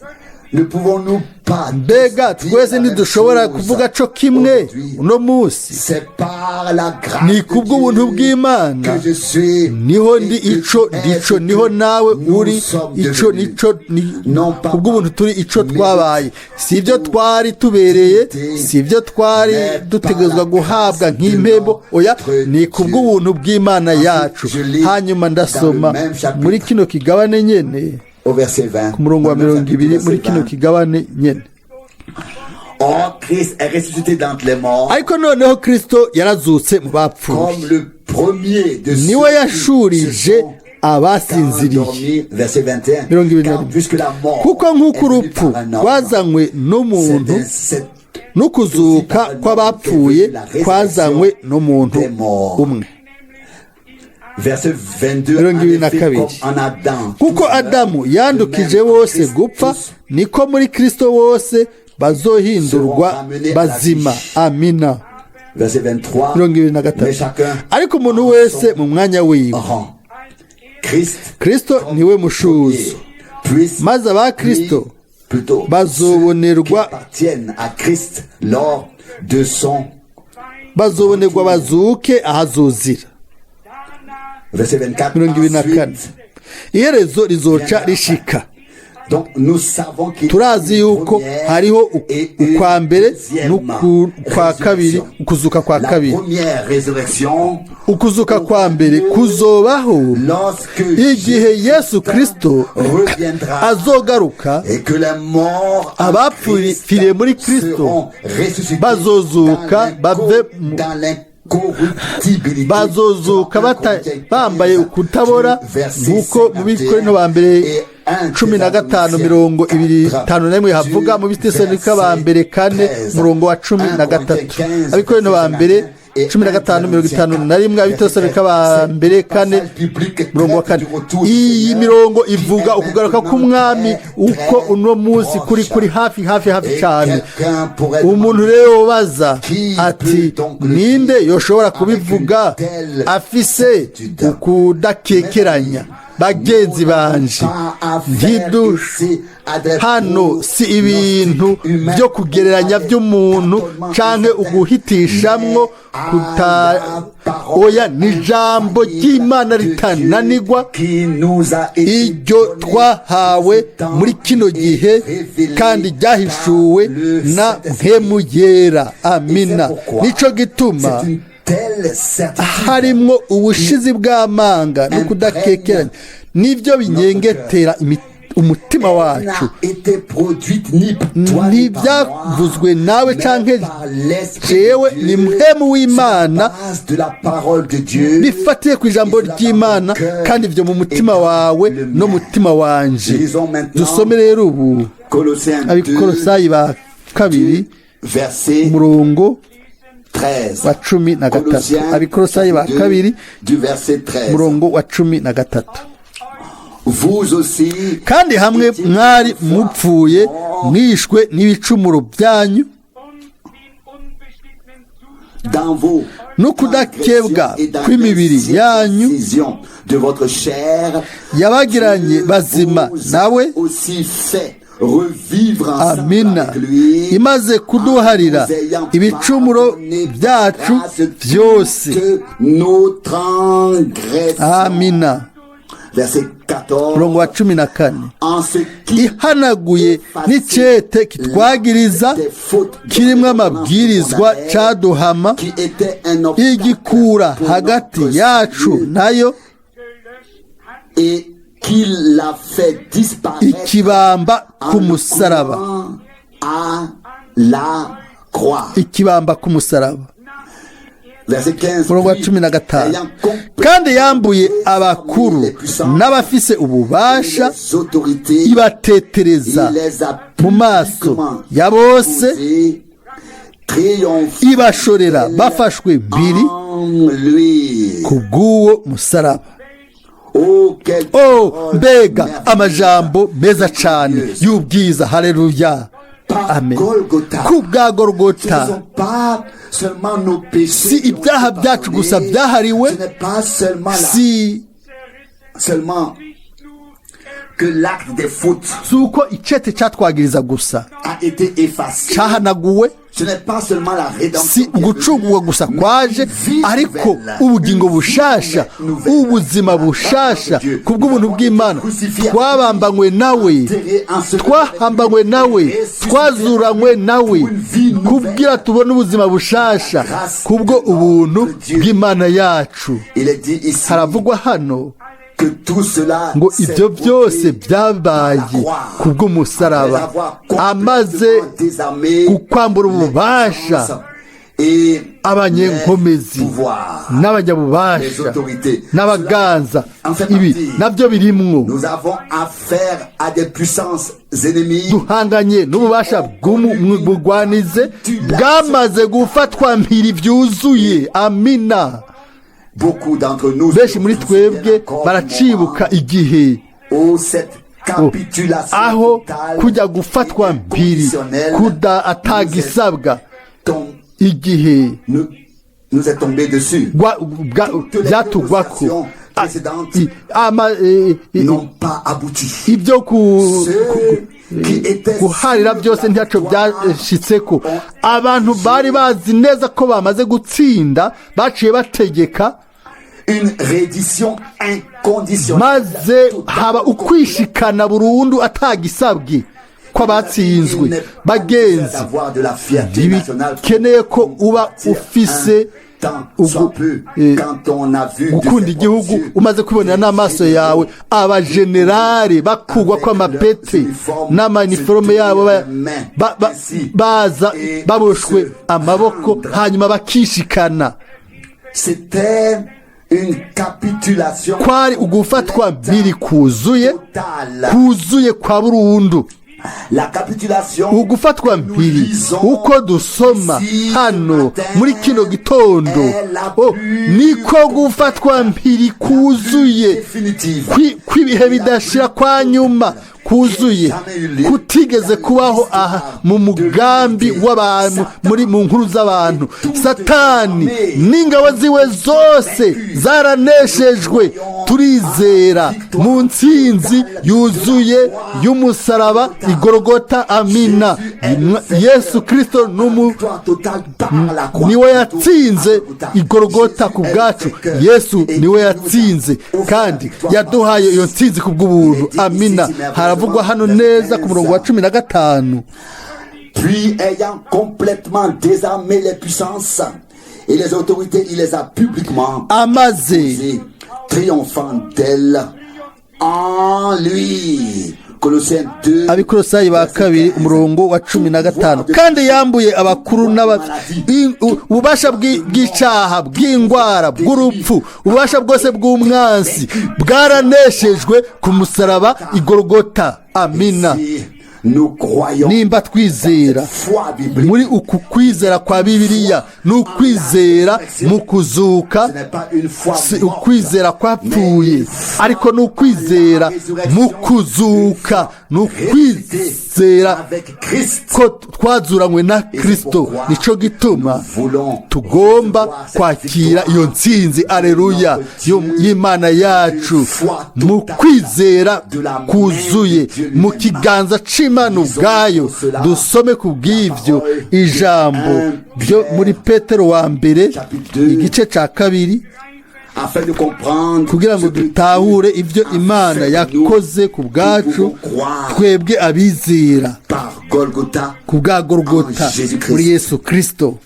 Ne pouvons-nous pas Mbega tous dire twese la même ntidushobora chose kuvuga co kimwe aujourd'hui? uno munsi? C'est par la grâce Ni de kubw'ubuntu Dieu bw'Imana que je suis niho ndi et que ico tu es ndico, ce que niho nawe nous uri sommes ico devenus. nico ni Non pas kubw'ubuntu turi ico mérite twabaye. Si ibyo twari tubereye, dignité, si ibyo twari mais par dutegerezwa la guhabwa grâce de nk'impembo, oya, notre ni kubw'ubuntu bw'Imana Ensuite, yacu. je lis Hanyuma ndasoma dans le même chapitre, muri kino kigabane nyene, au verset 20. ku murongo wa Dans le même mirongo ibiri, chapitre, muri verset kino 20. kigabane nyene. Or, Christ est ressuscité d'entre les morts Ariko noneho Kristo yarazutse mu bapfuye, comme le premier de ceux niwe qui se yashurije sont abasinziriye. endormis. Verset 21. 21. Car puisque la mort Kuko nk'uko est venue urupfu par un homme, rwazanywe n'umuntu, c'est n'ukuzuka kw'abapfuye kwazanywe n'umuntu umwe. Verset 22. Mirongo ibiri En na effet, kabiri. comme en Adam, Kuko tous meurent, Adamu de yandukije même en bose Christ, gupfa, tous niko muri Kristo bose bazohindurwa bazima. Amina. Verset 23. 23. Mais chacun Ariko umuntu wese mu mwanya wiwe: rang. Christ Kristo niwe mushuzo, puisse maze aba Kristo plutôt bazobonerwa ceux qui appartiennent à Christ lors de son bazobonerwa bazuke ahazozira. Verset 24. 24. Ensuite, Iherezo rizoca rishika. donc nous savons qu'il y a Turazi une yuko première hariho et une ukwa mbere deuxième n'ukwa kabiri, résurrection. ukuzuka kwa La kabiri. première résurrection Ukuzuka kwa mbere kuzobaho lorsque igihe Yesu Kristo reviendra azogaruka, et que les morts en abapfiriye muri Christ Kristo seront ressuscités bazozuka bave mu- dans l'incorruptibilité. bazozuka bambaye ukutabora, nk'uko mu Bikorinto ba mbere 15 mirongo ibiri tanu na rimwe havuga, mu Bitesalonike ba mbere 4 murongo wa 13, Abikorinto ba mbere 15 51, Abitesalonike ba mbere 4 murongo wa 4. Iyi mirongo ivuga ukugaruka k'Umwami uko uno munsi kuri hafi, hafi, hafi cyane. Umuntu rero baza ati ninde yoshobora kubivuga afise ukudakekeranya? Bagenzi banje, ntidu hano si ibintu byo kugereranya by'umuntu canke uguhitishamwo kuta, oya, ni ijambo ry'Imana ritananigwa, iryo twahawe muri kino gihe kandi ryahishuwe na Mpwemu Yera. Amina. Nico gituma harimwo ubushizi bw'amanga no kudakekeranya, nibyo binyengetera umutima wacu. Ntibyavuzwe nawe canke jewe, ni Mpwemu w'Imana bifatiye ku ijambo ry'Imana, kandi ibyo mu mutima wawe no mutima wanje. Dusome rero ubu Abikorosayi ba kabiri, umurongo wa 13. Abikorosayi ba kabiri, umurongo wa 13. Kandi hamwe mwari mupfuye mwishwe n'ibicumuro byanyu no kudakebwa kw'imibiri yanyu, yabagiranye bazima nawe, amina, imaze kuduharira ibicumuro byacu byose. Amina. Verset 14. Umurongo wa 14. En ce qui Ihanaguye n'icete kitwagiriza des fautes kirimwo amabwirizwa caduhama, qui était un obstacle igikura pour hagati notre yacu salut nayo, et qu'il l'a fait disparaître ikibamba en ku le musaraba. clouant à la croix. Ikibamba ku musaraba. Verset 15. Umurongo wa Puis, 15. ayant complètement Kandi yambuye abakuru les puissances n'abafise et ububasha, les autorités, ibatetereza il les a mu maso publiquement ya bose, exposées, triomphant ibashorera bafashwe mbiri en lui. ku bw'uwo musaraba. Oh, quelle Oh, parole mbega merveilleuse. amajambo meza cane y'ubwiza! Haleluya, Par amen. Golgotha. Ku bwa Ce ne Golgota, sont pas seulement nos péchés si qui ont ibyaha été byacu gusa pardonnés, byahariwe, ce n'est pas seulement la, si seulement que l'acte des fautes si uko icete catwagiriza gusa a été effacé. cahanaguwe, Ce n'est pas seulement la rédemption si qui est venue, ugucungurwa gusa mais kwaje, une vie ariko nouvelle, ubugingo une vie bushasha, nouvelle. ubuzima La grâce bushasha de Dieu. kubw'ubuntu bw'Imana. Crucifié Twabambanywe nawe, enterré en ce twahambanywe nawe, twazuranywe nawe Pour une vie nouvelle. kubwira tubone ubuzima bushasha kubwo ubuntu bw'Imana yacu. Il est dit ici Haravugwa hano que tout cela ngo s'est ibyo byose produit byabaye kubw'umusaraba, après avoir amaze complètement désarmé gukwambura les ububasha puissances et abanyenkomezi les pouvoirs. Les n'abanyabubasha autorités. n'abaganza. En fait Ibi partie. nabyo birimwo. Nous avons affaire à des puissances ennemies Duhanganye n'ububasha bw'umugwanize bwamaze gufatwa mpiri byuzuye. Amina. Beaucoup d'entre nous Benshi muri se souviennent twebwe encore du baracibuka moment igihe où cette capitulation aho totale kujya gufatwa et mpiri inconditionnelle kuda nous est atagisabwa, igihe nous est tombée dessus. Byatugwako Négociations précédentes Ah, n'ont pas abouti. ibyo Ceux qui étaient guharira sûrs byose de la ntiyaco victoire byashitseko. ont Abantu bari bazi neza ko bamaze gutsinda baciye bategeka une reddition inconditionnelle. maze haba ukwishikana burundu atagisabwe kw'abatsinzwe. Il n'est pas Bagenzi, nécessaire d'avoir de la fierté nationale ntibikeneye ko uba pour ufise un tant soit peu quand on a vu de gukunda ses igihugu propres yeux umaze kwibonera n'amaso yawe abajenerali bakugwa kw'amapete n'amaniforome yabo, baza baboshwe amaboko hanyuma bakishikana. C'était une capitulation Kwari ugufatwa mpiri kuzuye, totale. kuzuye kwa burundu. La capitulation Ugufatwa que nous mpiri lisons uko dusoma ici ce hano matin muri kino gitondo, est la oh, plus niko gufatwa mpiri kuzuye définitive. Kw'ibihe bidashira, kwa nyuma kuzuye kutigeze kubaho aha mu mugambi w'abantu, muri mu nkuru z'abantu. Satani n'ingabo ziwe zose zaraneshejwe. Turizera mu ntsinzi yuzuye y'umusaraba Igorogota. Amina. Yesu Kirisito n'umu Victoire totale par la croix. Niwe yatsinze Igorogota ku bwacu. Yesu niwe yatsinze kandi yaduhaye iyo ntsinzi ku bw'ubuntu. Amina. Haravugwa hano neza ku murongo wa 15. Puis, ayant complètement désarmé les puissances et les autorités, il les a publiquement Amaze exposées, triomphant d'elles en lui. Colossiens 2. Abikorosayi ba kabiri, umurongo wa 15. Kandi yambuye abakuru n'aba ububasha bw'icaha, bw'indwara, bw'urupfu, ububasha bwose bw'umwansi bwaraneshejwe ku musaraba Igorogota. Amina. Si nous croyons Nimba twizera foi biblique, muri uku kwizera kwa Bibiliya, ni ukwizera mu kuzuka, ce n'est pas une foi si morte, ukwizera kwapfuye, ariko ni ukwizera mu kuzuka, ni ukwizera avec Christ. ko twazuranywe na Kristo. Nico gituma tugomba kwakira iyo ntsinzi, aleluya, y'Imana yacu mu kwizera kuzuye mu kiganza c'Imana ubwayo. Dusome ku bw'ibyo ijambo byo muri Petero wa mbere, igice ca kabiri. Afin de comprendre Kugira ngo ce que dutahure Dieu ibyo a Imana fait pour nous, yakoze ku bwacu, nous pouvons croire twebwe abizera, par Golgotha ku bwa Gorogota en Jésus-Christ. muri Yesu Kristo.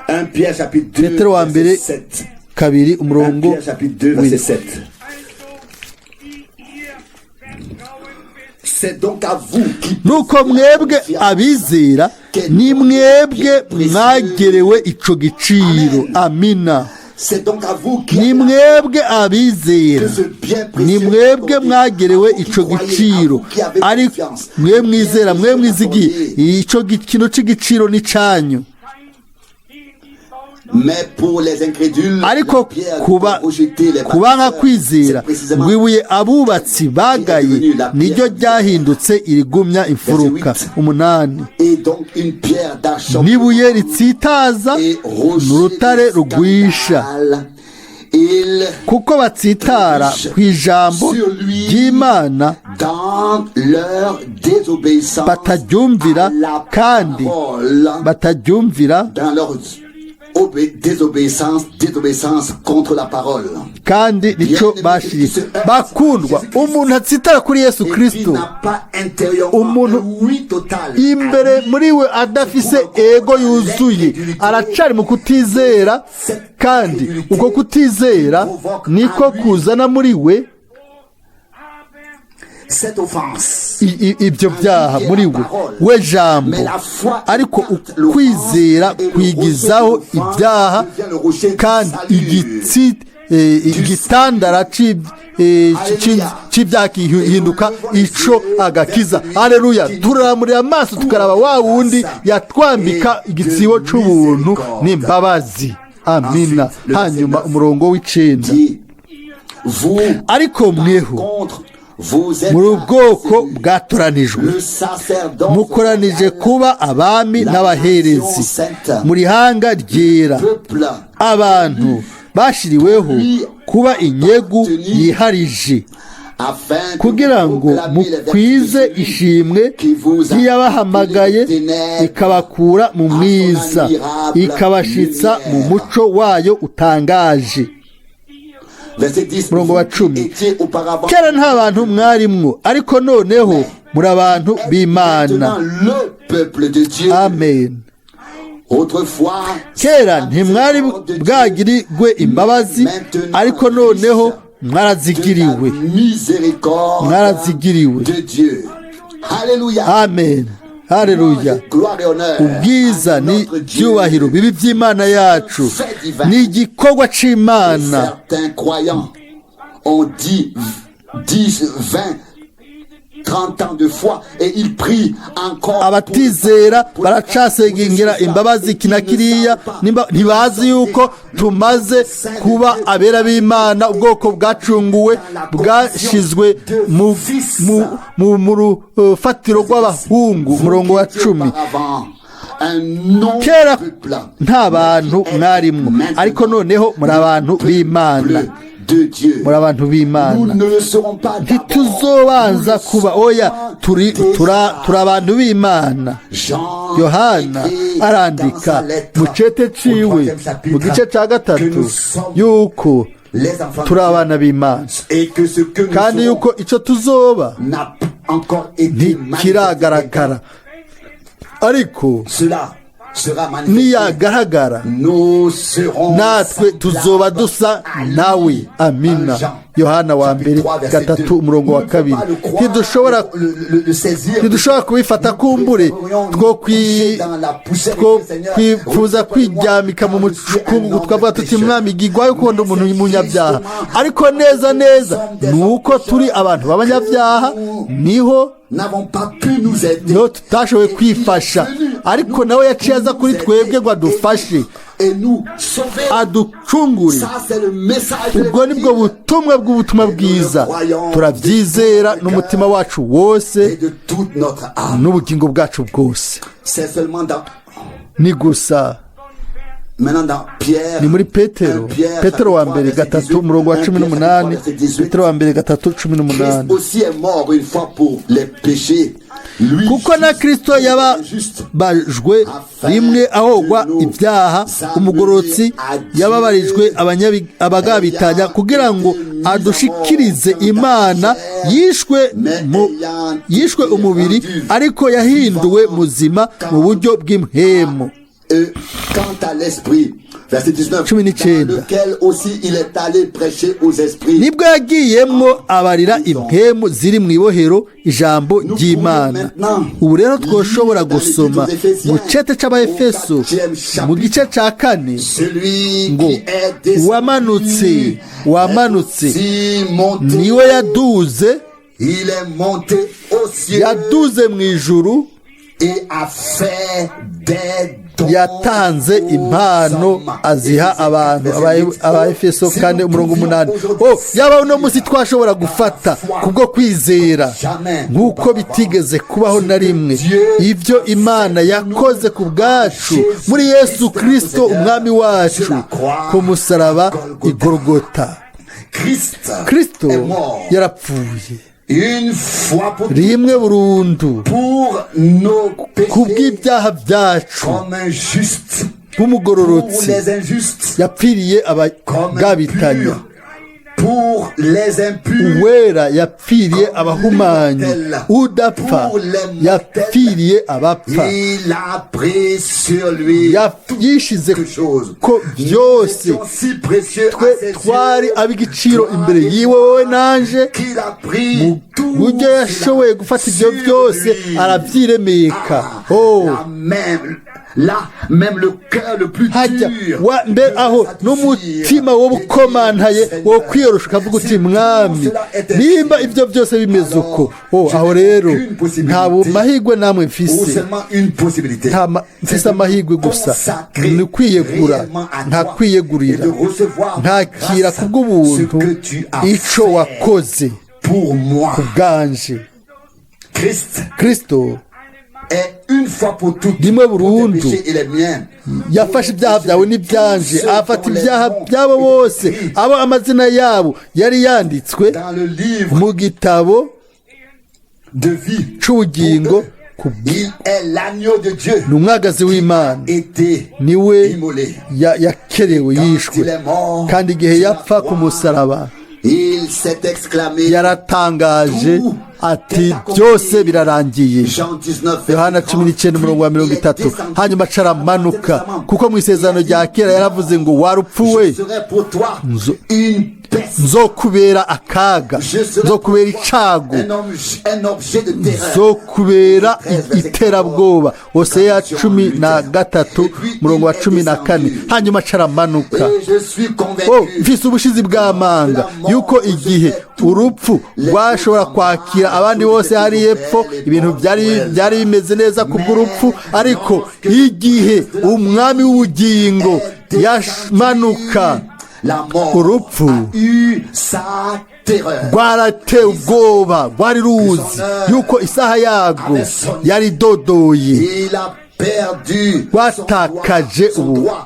1 Pierre chapitre 2 Petero wa mbere verset 7. 2 1 umurongo Pierre chapitre 2 verset 7. Also, die ihr Vertrauen besitzt, C'est donc à vous qui Nuko mwebwe abizera, ni mwebwe mwagerewe ico giciro. Amina. C'est donc à vous qui Ni avez mwebwe abizera, que ce bien ni précieux mwebwe accordé, mwagerewe à vous qui ico croyez, à giciro. vous qui avez Ariko confiance, mwe mwizera, bien mwe précieux mwizigiye, accordé. ico gikino c'igiciro ni canyu. kein, den die Bauleute Mais pour les incrédules, Ariko la pierre kuba qu'ont rejetée les kubanga bâtisseurs, kwizera, c'est précisément ngo ibuye abubatsi bagaye niryo ryahindutse irigumya imfuruka. 8. Et donc une pierre d'achoppement N'ibuye ritsitaza, et rocher ni urutare de rugwisha. scandale. Il Kuko batsitara ku ijambo sur lui ry'Imana, dans leur désobéissance bataryumvira à la kandi parole, bataryumvira dans leur désobéissance contre la parole. Kandi nico bashiriye. Bakundwa, umuntu atsitara kuri Yesu Et qui Kristo, n'a pas intérieurement umuntu un oui total imbere muri we adafise ego yuzuye, aracari mu kutizera, kandi uko kutizera niko kuzana muri we aber cette offense. Ibyo byaha muri we, we jambo. Ariko ukwizera kwigizaho ibyaha, kandi igitandara c'ibyaha kihinduka ico agakiza. Aleluya! Turamurira amaso, tukaraba wa wundi yatwambika igitsibo c'ubuntu n'imbabazi. Amina. Hanyuma umurongo w'9. Dit, vous, Ariko mweho contre, vous êtes muri ubwoko bwatoranijwe, le sacerdoce mukoranije kuba abami n'abaherezi, muri hanga ryera, peuple abantu bashiriweho kuba inyegu yiharije, afin de kugira ngo proclamer les vertus de mukwize celui ishimwe qui vous a ry'iyabahamagaye appelé des ténèbres ikabakura mu mwiza, ikabashitsa mu muco wayo utangaje. Verset 10. Murongo wa Vous qui 10. étiez auparavant Kera nta bantu mwarimwo, ariko noneho muri abantu b'Imana. maintenant le peuple de Dieu. Amen. Autrefois, Kera ntimwari bwagirigwe imbabazi, ariko noneho de mwarazigiriwe. La miséricorde Mwarazigiriwe. de Dieu. Alléluia. Amen, haleluya. Gloire et honneur Ubwiza à ni notre Dieu. byubahiro bibi by'Imana yacu, ni igikorwa c'Imana. Certains croyants ont dit 10, 20, 30 ans de foi et ils prient encore. Abatizera baracasengera imbabazi iki na kiriya, ntibazi yuko tumaze kuba abera b'Imana, ubwoko bwacunguwe, bwashizwe mu rufatiro rw'abahungu. Umurongo wa 10. Kera nta bantu mwarimwo, ariko noneho muri abantu b'Imana. Muri abantu b'Imana. Ntituzobanza kuba, oya, turi abantu b'Imana. Yohana arandika mu cete ciwe mu gice ca 3 yuko turi abana b'Imana, kandi yuko ico tuzoba ntikiragaragara, ariko niyagaragara natwe tuzoba dusa nawe. Amina. Yohana wa mbere 3 umurongo wa 2. Ntidushobora kubifata kumbure, two kwifuza kwiryamika mu mukungugu, twavuga tuti: "Mwami, gigwayo ukunda umuntu munyabyaha." Ariko neza neza ni uko turi abantu b'abanyabyaha, niho tutashoboye kwifasha, ariko nawe yaciye aza kuri twebwe ngo adufashe, aducungure. Ubwo nibwo butumwa bw'ubutumwa bwiza. Turabyizera n'umutima wacu wose n'ubugingo bwacu bwose. Ni gusa ni muri Petero, Petero wa mbere 3 umurongo wa 18. Petero wa mbere 3:18. Lui Kuko na juste Kristo pour les justes, yababajwe rimwe ahogwa ibyaha, umugororotsi yababarijwe abagabitanya, kugira ngo adushikirize Imana, yishwe umubiri, ariko yahinduwe muzima mu buryo bw'impwemu. Quant à l'esprit, verset 19, 19. dans lequel aussi il est allé prêcher aux esprits. Nibwo yagiyemwo abarira impwemu ziri mu ibohero ijambo ry'Imana. Ubu rero twoshobora gusoma mu cete c'Abaefeso mu gice ca 4 Celui ngo qui est descendu uwamanutse, uwamanutse est aussi monté. niwe yaduze. Il est monté au ciel Yaduze mu ijuru, et a fait des dons yatanze aux impano hommes. aziha abantu. Abaefeso 4 umurongo 8. Oh, yaba uno munsi twashobora gufata kubwo kwizera nk'uko bitigeze kubaho na rimwe ibyo Imana yakoze ku bwacu muri Yesu Kristo umwami wacu ku musaraba i Golgota. Christ Kristo est mort yarapfuye une fois pour toutes rimwe burundu pour nos péchés kubw'ibyaha byacu, comme un juste pour nk'umugororotsi les injustes, yapfiriye comme un abagabitanya, pur pour les impurs, uwera yapfiriye abahumanye, udapfa yapfiriye abapfa. Il a pris sur lui Yishize quelque chose. ko byose. Nous étions si précieux Twe à ses twari yeux, ab'igiciro imbere yiwe, wowe nanje, qu'il a pris mu tout buryo cela yashoboye gufata ibyo sur byose lui. arabyiremeka. Ah, Oh, là même, là, même le cœur le plus hajya dur wa mbe aho devait n'umutima wo bukomantaye wo kwiyorosha ukavuga uti: "Mwami, nimba ibyo byose bimeze uko." Oh, aho rero nta mahirwe namwe Ou mfise. seulement une possibilité. Nta mfise amahirwe gusa ni kwiyegura, nta kwiyegurira, ntakira kubw'ubuntu ico wakoze Pour moi, bwanje. Christ Kristo est une fois pour toutes rimwe pour tes burundu péchés et les miens. yafashe ibyaha byawe n'ibyanje, afata ibyaha byabo bose abo amazina yabo yari yanditswe Dans le livre mu gitabo de vie, c'ubugingo. il est l'agneau de Dieu Ni umwagazi w'Imana, été niwe immolé. yakerewe, yishwe. Kandi igihe yapfa ku musaraba, Il s'est exclamé, yaratangaje ati: "Byose birarangiye." Jean 19, Yohana 19 umurongo wa 30. Hanyuma aca aramanuka, kuko mu isezerano rya kera yaravuze ngo: "Warupfuwe, Je serai pour toi une peste. nzokubera akaga, Je serai pour nzokubera toi icago, un objet de terreur." nzokubera iterabwoba." Hoseya 13 umurongo wa 14. Hanyuma aca aramanuka. Et je suis Oh, convaincu mfise ubushizi bw'amanga yuko igihe urupfu rwashobora kwakira abandi bose hari epfo, ibintu byari bimeze neza kubw'urupfu, ariko igihe umwami w'ubugingo yamanuka, la mort urupfu a eu sa terreur. Rwaratewe ubwoba, rwari ruzi yuko isaha yarwo yari dodoye. Il a perdu Rwatakaje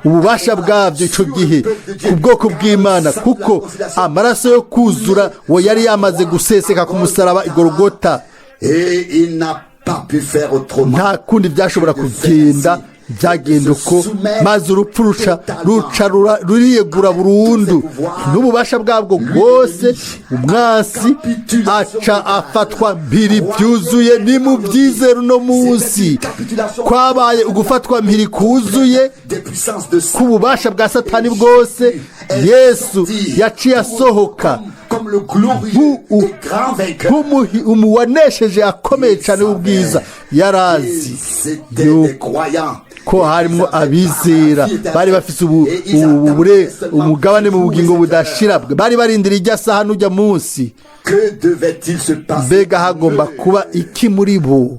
ububasha bwabyo icyo gihe ku bwoko bw'Imana, kuko amaraso yo kuzura wo yari yamaze guseseka ku musaraba i Golgota. Et il n'a pas pu faire autrement. Nta kundi byashobora kugenda, byagenda uko, maze urupfu ruca ruriyegura burundu n'ububasha bwabwo bwose. Umwansi aca afatwa mpiri byuzuye. Ni mu byizere uno munsi kwabaye ugufatwa mpiri kuzuye Des puissances de k'ububasha bwa Satani bwose. Yesu yaciye asohoka comme le glorieux et grand vainqueur. Wanesheje akomeye cyane w'ubwiza. Yarazi C'était des croyants. ko harimo abizera bari bafise umugabane mu bugingo budashira, bari barindira ijya saha n'ujya munsi. Que devait-il se passer? Mbega hagomba kuba iki muri bo?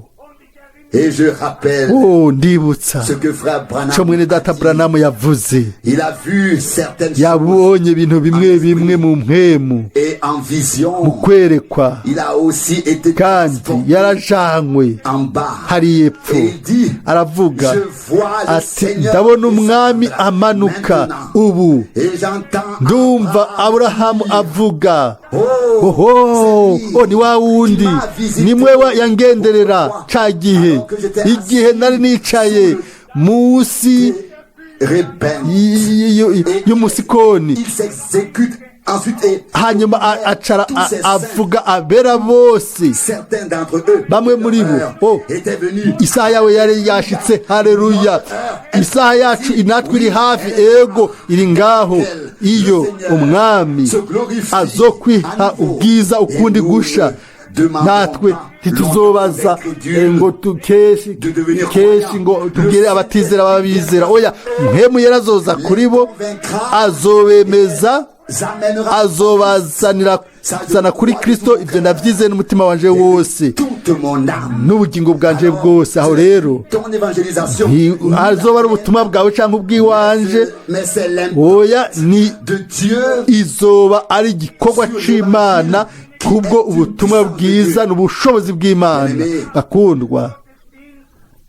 Et je rappelle Oh, ndibutsa ce que frère Branham co mwene a data dit. Branamu yavuze. Il a vu certaines choses Yabonye ibintu bimwe bimwe mu mpwemu, et en vision. mu kwerekwa, Il a aussi été kandi transporté yarajanywe en bas. hari epfo. Et il dit, Aravuga je vois le ati Seigneur ndabona umwami descendre amanuka maintenant. ubu, Et j'entends ndumva Abraham Aburahamu avuga, Oh, oho, c'est lui oh, ni wa wundi qui m'a visité ni mwe yangenderera ca gihe, Alors que j'étais igihe nari nicaye munsi Rébin. y'umusikoni. Il s'exécute ensuite et Hanyuma acara tous ces saints, avuga abera bose, certains d'entre eux, bamwe muri bo, oh, étaient venus. Isaha yawe yari yashitse, haleluya. Isaha yacu inatwe iri hafi, ego iri ngaho, iyo umwami azokwiha ubwiza ukundi gusha. Natwe ntituzobaza ngo kenshi kenshi ngo tubwire abatizera babizera, oya, mpemu yarazoza kuri bo, azobemeza, Amènera azobazanira zana kuri Kristo. Ibyo ndabyize n'umutima wanje wose toute mon âme. n'ubugingo bwanje bwose. Aho rero Ton évangélisation, azoba ari ubutumwa bwawe cyangwa ubw'iwanje, mais c'est l'impact oya, ni de Dieu izoba ari igikorwa c'Imana kubwo ubutumwa bwiza n'ubushobozi bw'Imana. Bakundwa,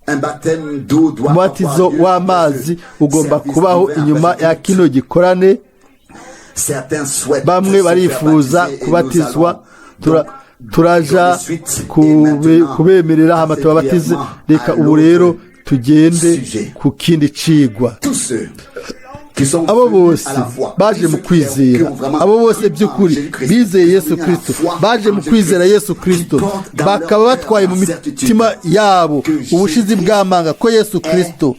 Un baptême d'eau doit umubatizo avoir lieu w'amazi parce que ugomba service kubaho ouvert inyuma après ya ce culte. kino gikorane. Certains souhaitent Bamwe se faire barifuza baptiser et nous kubatizwa, allons donc turaja donner suite. Et maintenant, kubemerera hama c'est tubabatize. brièvement Reka à ubu l'autre rero tugende sujet. ku kindi cigwa. Tous ceux qui sont Abo venus bose à la foi, baje tous mu ceux qui ont kwizera, vraiment abo bose cru en by'ukuri Jésus-Christ, bizeye qui Yesu sont venus à la Kristo, foi baje en mu kwizera Jésus-Christ, Yesu Kristo, qui portent dans bakaba leur batwaye cœur mu la certitude mitima yabo que ubushizi Jésus-Christ bw'amanga ko Yesu Kristo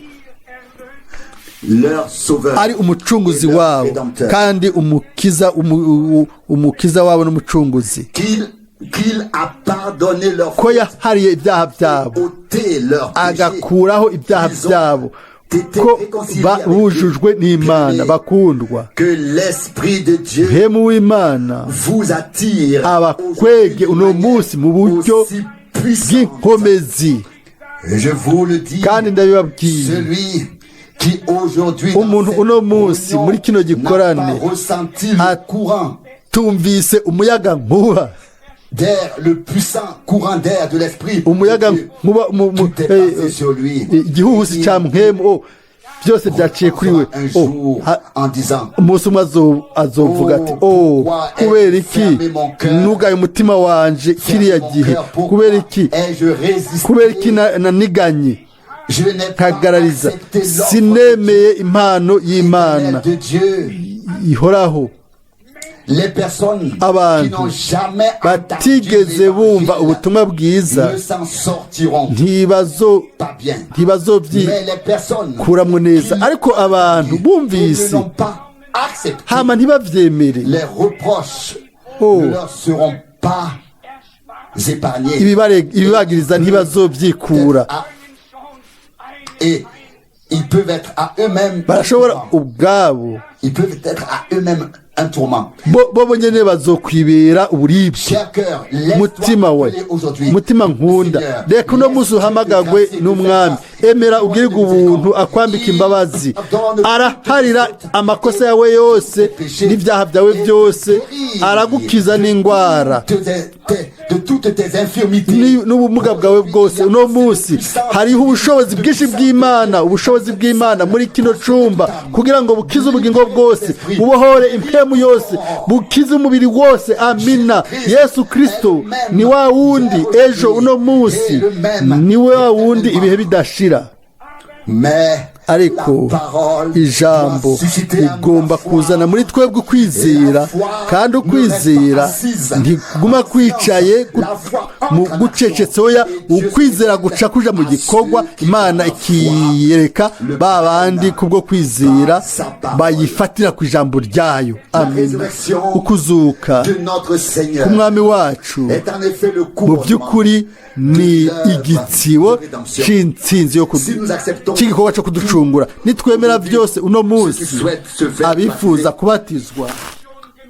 leur sauveur ari umucunguzi et leur wabo rédempteur. kandi umukiza, umukiza wabo n'umucunguzi, Qu'il a pardonné leur ko yahariye ibyaha byabo, ôté leur péché, agakuraho ibyaha Ils ont byabo, été ko réconciliés avec bujujwe Dieu. n'Imana. Bien-aimés, Bakundwa, que l'Esprit de Dieu mpemu w'Imana vous attire abakwege aujourd'hui uno d'une manière munsi mu buryo aussi puissante. bw'inkomezi. Et je vous le dis, Kandi ndabibabwiye, celui qui aujourd'hui dans umuntu cette uno munsi réunion muri kino n'a gikorane pas ressenti le courant tumvise umuyaga nkuba, d'air, le puissant courant d'air de l'Esprit de umuyaga Dieu nkuba qui est passé sur lui. igihuhusi cya mpemu, oh, byose byaciye kuri we. Un Oh, jour en disant, umunsi umwe azovuga ati, Oh, oh, pourquoi kubera ai-je iki fermé mon cœur? nugaye umutima wanje kiriya Fermé mon gihe? cœur, pourquoi Kubera iki, ai-je résisté? kubera iki naniganye Je n'ai pas nkagarariza, accepté l'offre sinemeye impano y'Imana éternelle de Dieu. ihoraho? Les personnes qui Abantu n'ont jamais entendu batigeze bumva l'évangile ubutumwa bwiza ne s'en sortiront pas bien. ntibazobyikuramwo Mais les personnes neza, qui ariko abantu ne bumvise l'ont pas accepté, hama ntibavyemere, les reproches Oh. ne leur seront pas épargnés. Ibibagiriza ntibazovyikura. Et ils peuvent être à eux-mêmes un Barashobora tourment. ubwabo, Ils peuvent être à eux-mêmes un tourment. bo nyene bazokwibera uburibwe. Cher cœur, laisse-toi Mutima we, appeler aujourd'hui. mutima nkunda, Seigneur, reka uno munsi laisse-toi uhamagagwe te grâce n'umwami. et te Emera faire ubwirwe ubuntu, akwambika imbabazi, araharira amakosa yawe yose n'ibyaha byawe byose, aragukiza n'indwara De toutes tes infirmités. N'ubumuga bwawe bwose. Uno munsi hariho ubushobozi bwinshi bw'Imana, ubushobozi bw'Imana muri kino cumba, kugira ngo bukize ubugingo bwose, bubohore impemu yose, bukize umubiri wose. Amina. Yesu Kristo ni wa wundi ejo, uno munsi, ni wa wundi ibihe bidashira. Mais Ariko la parole ijambo doit susciter en rigomba la foi. kuzana muri twebwe ukwizera, kandi ukwizera ntiguma kwicaye mu gucecetse, oya, ukwizera guca kuja mu gikorwa, Imana ikiyereka ba bandi kubwo kwizera bayifatira ku ijambo ryayo. Amen. Ukuzuka de notre Seigneur k'umwami wacu est en effet le mu couronnement by'ukuri ni igitsibo c'intsinzi yo cy'igikorwa cyo kuducungura. Nitwemera byose uno munsi, abifuza kubatizwa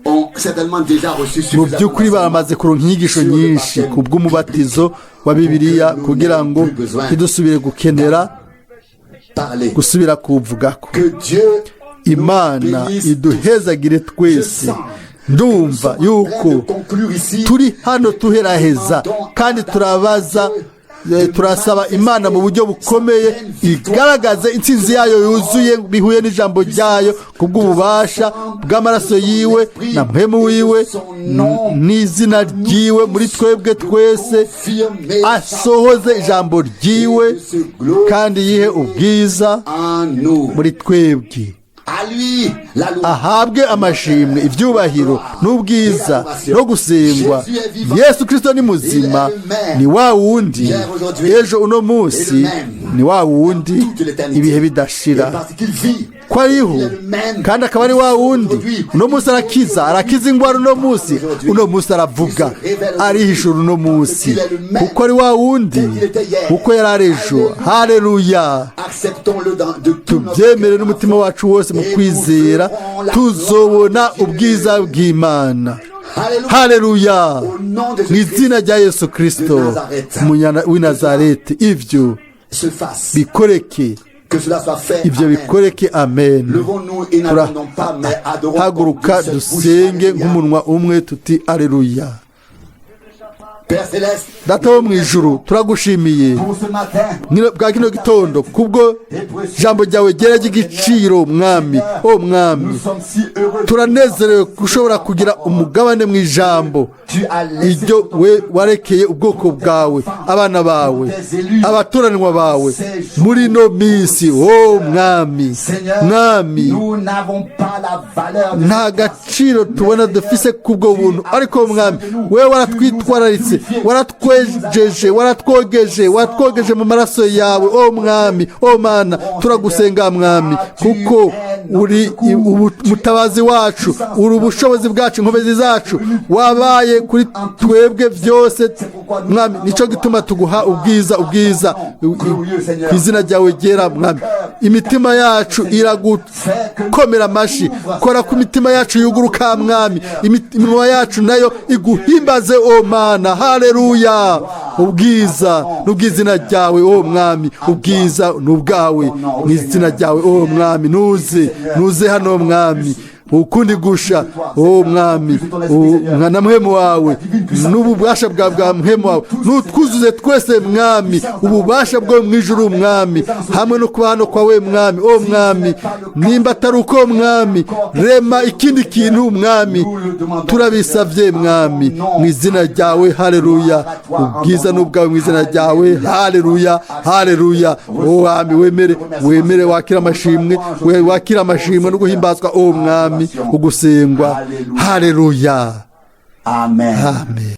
ont certainement déjà reçu Mu suffisamment by'ukuri baramaze kuronka inyigisho nyinshi ku bw'umubatizo wa Bibiliya kugira ngo ntidusubire gukenera parler. gusubira kuwuvugako. Que Dieu Imana iduhezagire twese. Ndumva yuko turi hano tuheraheza, kandi turabaza, turasaba Imana mu buryo bukomeye igaragaze intsinzi yayo yuzuye bihuye n'ijambo ryayo, kubw'ububasha bw'amaraso yiwe na mpwemu wiwe n'izina ryiwe muri twebwe twese, asohoze ijambo ryiwe kandi yihe ubwiza en nous. muri twebwe. À lui la louange. Ahabwe amashimwe, ibyubahiro n'ubwiza no gusengwa. Yesu Kirisito ni muzima, ni wa wundi ejo, uno munsi, ni wa wundi ibihe Et bidashira. parce qu'il vit, Ko ariho kandi akaba ari wa wundi uno munsi, arakiza, arakiza ingwara uno munsi, uno munsi aravuga, arihishura uno munsi, kuko ari wa wundi kuko yari ari ejo. Haleluya! Acceptons-le de tout notre Tubyemere cœur. n'umutima wacu wose mu kwizera, tuzobona ubwiza bw'Imana. Alléluia. Haleluya! Mu izina rya Yesu Kirisito w'i Nazareti, ibyo Se fasse. bikoreke. Que cela soit fait. Ibyo Amen. bikoreke. Amen. Levons-nous et n'attendons pas, mais adorons Turahaguruka comme d'une seule bouche. dusenge Alléluia. nk'umunwa umwe tuti aleluya. Père céleste, Data wo mu ijuru, turagushimiye pour ce matin, bwa kino gitondo kubwo jambo ryawe ryera ry'igiciro. Mwami, o Mwami, nous sommes si heureux. turanezerewe gushobora kugira umugabane mu ijambo Tu as laissé iryo we warekeye ubwoko bwawe, abana bawe, abatoranwa bawe muri ino minsi, o Mwami. Seigneur, Mwami, nous n'avons pas la valeur de nta gaciro tubona dufise kubwo buntu, ariko Mwami, wewe waratwitwararitse, waratwejeje, waratwogeje, watwogeje mu maraso yawe. O Mwami, o Mana, turagusenga Mwami, kuko uri mutabazi wacu, uri ubushobozi bwacu, inkomezi zacu, wabaye kuri twebwe byose. Mwami, nicyo gituma tuguha ubwiza, ubwiza ku izina ryawe ryera. Mwami, imitima yacu iragukomera amashi. Kora ku mitima yacu yuguruka, Mwami, iminwa yacu nayo iguhimbaze, o Mana. Haleluya! Ubwiza n'ubw'izina ryawe, o Mwami, ubwiza n'ubwawe mu izina ryawe, o Mwami. Nuze, nuze hano Mwami, ukundi gusha, o Mwami, na mpwemu wawe n'ububasha bwa mpwemu wawe nutwuzuze twese Mwami, ububasha bwo mu ijuru Mwami, hamwe no kuba hano kwawe Mwami. O Mwami, nimba atari uko Mwami, rema ikindi kintu Mwami. Turabisabye Mwami mu izina ryawe. Haleluya! Ubwiza n'ubwawe mu izina ryawe. Haleluya, haleluya! O Mwami, wemere, wemere wakira amashimwe, wakira amashimwe no guhimbazwa, o Mwami, ugusengwa. Haleluya! Amen. Amen.